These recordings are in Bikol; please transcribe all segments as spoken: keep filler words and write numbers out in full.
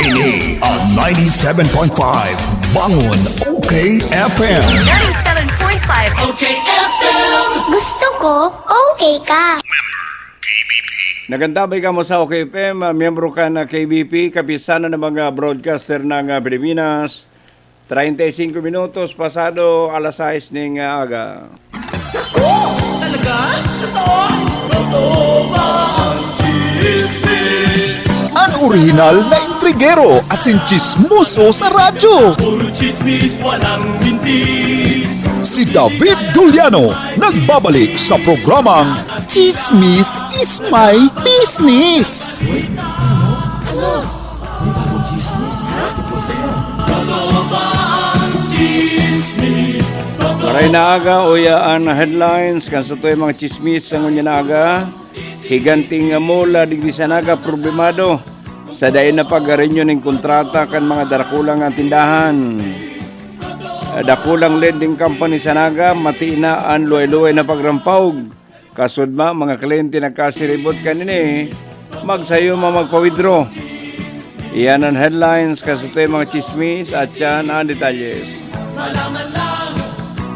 Ini ang ninety-seven point five Bangon OK F M. Ninety-seven point five OK F M. Gusto ko, okay ka. Nagantabay kamo sa OK F M, ah, miyembro ka na K B P, Kapisanan ng mga Broadcaster ng, ah, Pilipinas. Treinta y cinco minutos pasado alas sais ning, ah, aga. Naku! Talaga? Totoo? Totoo ba ang chismis? An orihinal na intrigero asin chismoso sa radyo. Puro chismis, walang mintis. Si David Duliano nagbabalik sa programang Chismis is my business. Totoo ba ang chismis? Maray na aga, uya an headlines kan satuyang mga chismis sa ngunyan na aga. Higanting mall, ah, digdi sa Naga, problemado sa dai na pag-renew ning kontrata kan mga dakulang tindahan. Ah, dakulang lending company sa Naga, mati na an luway-luway na pagrampaog. Kasudma, mga kliyente nagkasiribot kanini, magsayuma magpa-withdraw. Iyan an headlines, kasutay mga chismis, at yan ang detalyes. Malaman lang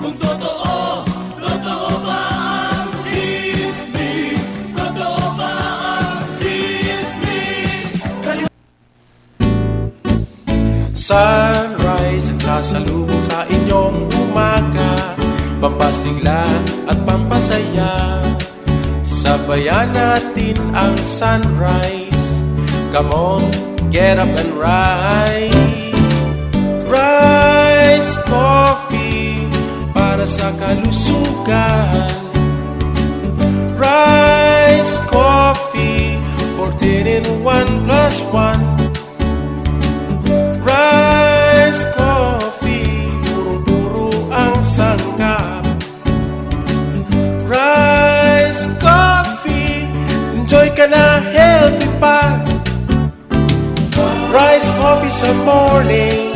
kung totoo, totoo ba ang chismis? Totoo ba ang chismis? Sunrise ang sasalubong sa inyong umaga, pampasigla at pampasaya. Sabayan natin ang sunrise. Come on, get up and rise. Rise Coffee para sa kalusugan. Rise Coffee, fourteen in one plus one. Rise Coffee, purong-puro ang sangkap. Rise Coffee, enjoy ka na, healthy pa. Rise Coffee sa morning,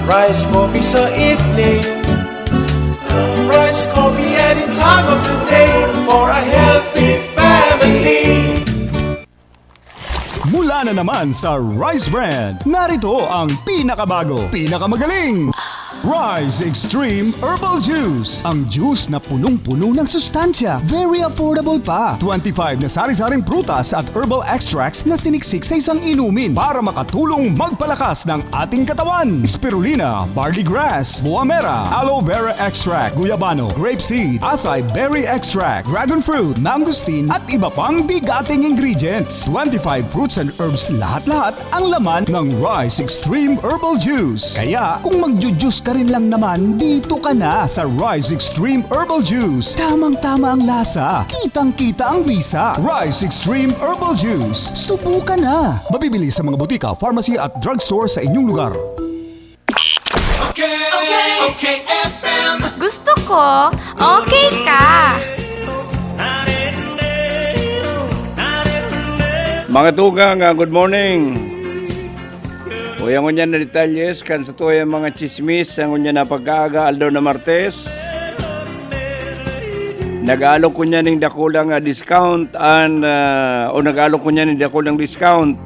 Rise Coffee sa evening, Rise Coffee any time of the day for a healthy family. Mula na naman sa Rise Brand, narito ang pinakabago, pinakamagaling Rise Extreme Herbal Juice. Ang juice na punong-puno ng sustansya, very affordable pa. Twenty-five na sari-saring prutas at herbal extracts na siniksik sa isang inumin para makatulong magpalakas ng ating katawan. Spirulina, barley grass, buamera, aloe vera extract, guyabano, grape seed, acai berry extract, dragon fruit, mangosteen, at iba pang bigating ingredients. Twenty-five fruits and herbs lahat-lahat ang laman ng Rise Extreme Herbal Juice. Kaya, kung magju-juice ka rin lang naman, dito ka na sa Rise Extreme Herbal Juice. Tamang-tama ang lasa. Kitang-kita ang bisa. Rise Extreme Herbal Juice. Subukan na. Mabibili sa mga butika, pharmacy at drugstore sa inyong lugar. Okay, okay, okay, F M. Gusto ko, okay ka. Mga tugang, ah, good morning. Uya ngunyan na detalyes kan satuyang mga chismis sa ngunyan na pagkaaga, aldaw na Martes. Nag-aalok ngunyan ning dakulang, ah, discount an, ah, o nag-aalok ngunyan ning dakulang discount,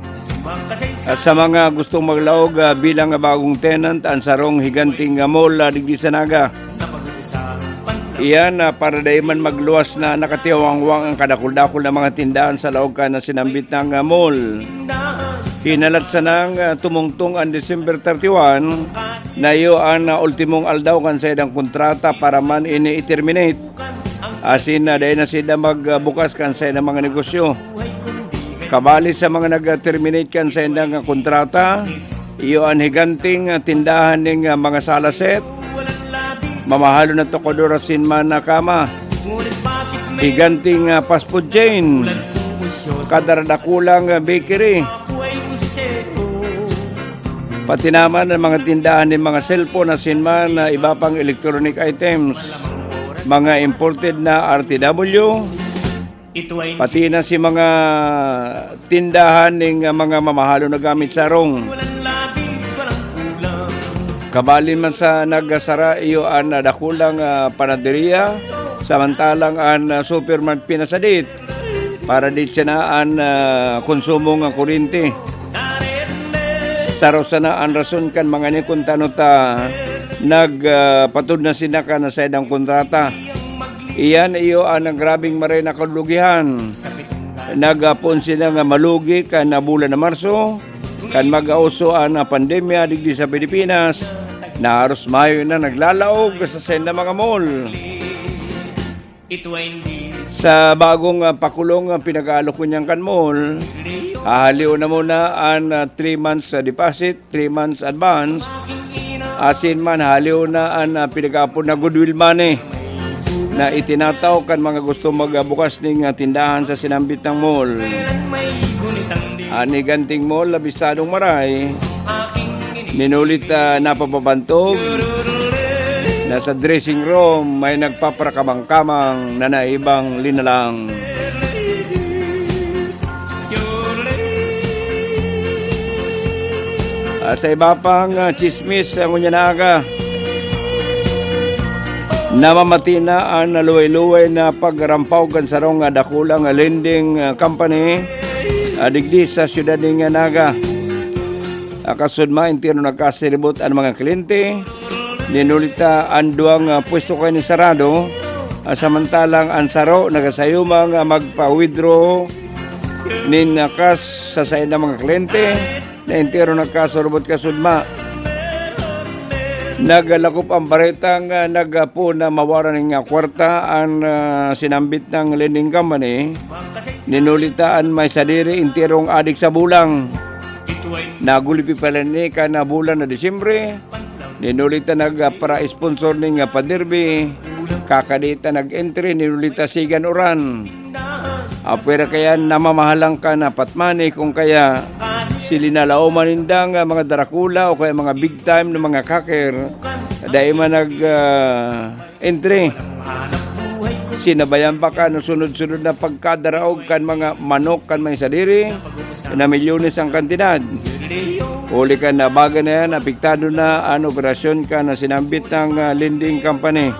ah, sa mga gustong maglaog, ah, bilang bagong tenant an sarong higanting, ah, mall, ah, digdi sa Naga. Iyan, ah, para dai man magluwas na nakatiwangwang ang kadakul-dakul na mga tindahan sa laog kan sinambit na, ah, mall. Hinalat sanang, ah, tumungtong an December thirty-one, na iyo an, ah, ultimong aldaw kan saindang kontrata para man ini i-terminate. Asin na dai na sila magbukas kan saindang mga negosyo. Kabali sa mga nag-terminate kan saindang kontrata, iyo an higanting tindahan ning mga salaset, mamahalon na tokador asin man na kama, higanting, ah, fast food chain, kadarakulang, ah, bakery, pati naman ang mga tindahan nin mga cellphone asin man na iba pang electronic items, mga imported na R T W, pati na si mga tindahan ning, ah, mga mamahalon na gamit sa harong. Kabali man sa nagsara iyo an, ah, dakulang, ah, panaderia, samantalang an, ah, supermart pinasadit para di siya na an, ah, konsumo nga kuryente. Saro sana an rason kan mga ini kun tano ta nag, ah, patod na sinda kan saindang kontrata. Iyan iyo an grabeng maray na kalugihan. Nagapon sila nga malugi kan bulan na Marso, kan mag-auso an pandemya digdi sa Pilipinas, na haros mayo na naglalaog sa saindang mga mall. Sa bagong, ah, pakulong ang pinag-aalok ngunyan kan mall, hahalion na muna an, ah, three months, ah, deposit, three months advance, asin man hahalion na an, ah, pinag-aapod na goodwill money na itinatao kan mga gusto magbukas ning, ah, tindahan sa sinambit na mall. An higanting mall, labistadong maray, ninulit, ah, napapabantog. Nasa dressing room, may nagpaparakabang-kamang na naibang linalang. Ah, sa iba pang, ah, chismis, ah, ngunyan na aga, namamati na an luway-luway na pagrampaw kan sarong, ah, dakulang lending, ah, company, ah, digdi sa siyudad nin Naga. Ah, kasudma, entero nagkasiribot an mga kliyente. Ninulita an duwang, ah, pwesto kaini sarado, ah, samantalang an saro nagasayumang, ah, magpa-withdraw nin, ah, cash sa saindang mga kliyente na entero nagkasurubot kasudma. Nagalakop an baretang, ah, nagapon na mawaran nin, ah, kwarta an, ah, sinambit na lending company. Ninulita an may sadiri enterong adik sa bulang. Nagulpi pa lang ni kan bulan na Disyembre. Ninulita nagpara-sponsor ning paderby. Kakadita nag-entry, ninulita sigan uran. Apwera kaya namamahalang ka na patmani kung kaya si linalaoman nindang, ah, mga darakula o kaya mga big time na mga kaker. Dai man nag, ah, entry. Sinabayan pa kan sunod-sunod na pagkadaraog kan mga manok kan may sadiri na milyones ang kantidad. Huli kan na bagay na yan, apektado na an operasyon kan sinambit na, ah, lending company.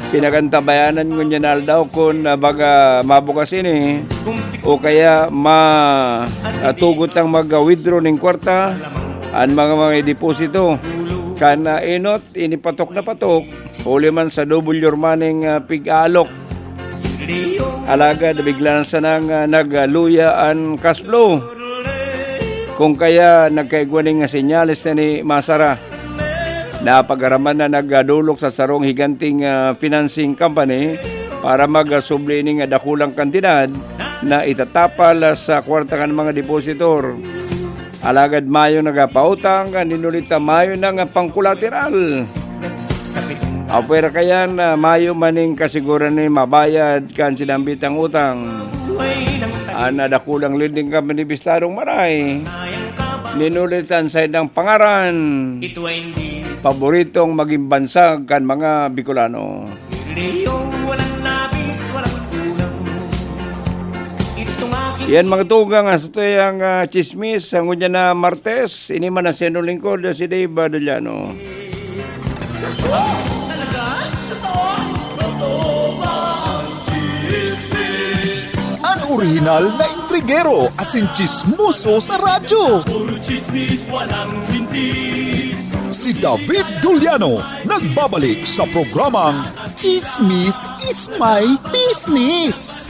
Pinagantabayanan ngunyan na aldaw kun, ah, baga mabukas ini o kaya ma-, ah, tugot ang mag-withdraw ning kwarta, an mga, mga deposito. Kan, ah, enot, inipatok na patok, huli man sa double your money nga pig-aalok. Alagad bigla na sanang, ah, nagluya an cash flow. Kung kaya, nagkaigwa nin nga senyales na ni masara. Napagaraman na nagdolok sa sarong higanting, ah, financing company para magsubli ning dakulang kantidad na itatapal sa kwarta kan mga depositor. Alagad mayo nagpautang, ninulita mayo na nga pangkolateral. Apwera kayan, ah, mayo maning kasiguran ni mabayad kan sinambitang utang. An dakulang lending company bistadong maray, ninulit an saindang pangaran. Paboritong magin bansag kan mga Bicolano. Yan, mga tugang, ah, sa tuyang, ah, chismis, sa ngunyan na Martes, ini man ang siyano lingkod, si Dave Badaliano. An orihinal na intrigero asin chismoso sa radyo. Si David Duliano nagbabalik sa programang Chismis is my business.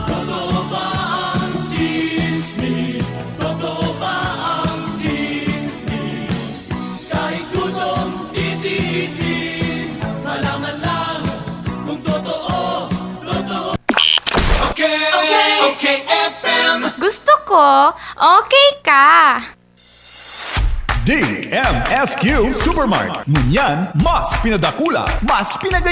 Totoo ba ang chismis? Totoo ba ang chismis? Kahit gutom, titiisin. Malaman lang kung totoo, totoo. Okay, okay, okay, F M. Gusto ko, okay ka. D M S Q Supermart. Ngunyan, mas pinadakula, mas pinagay-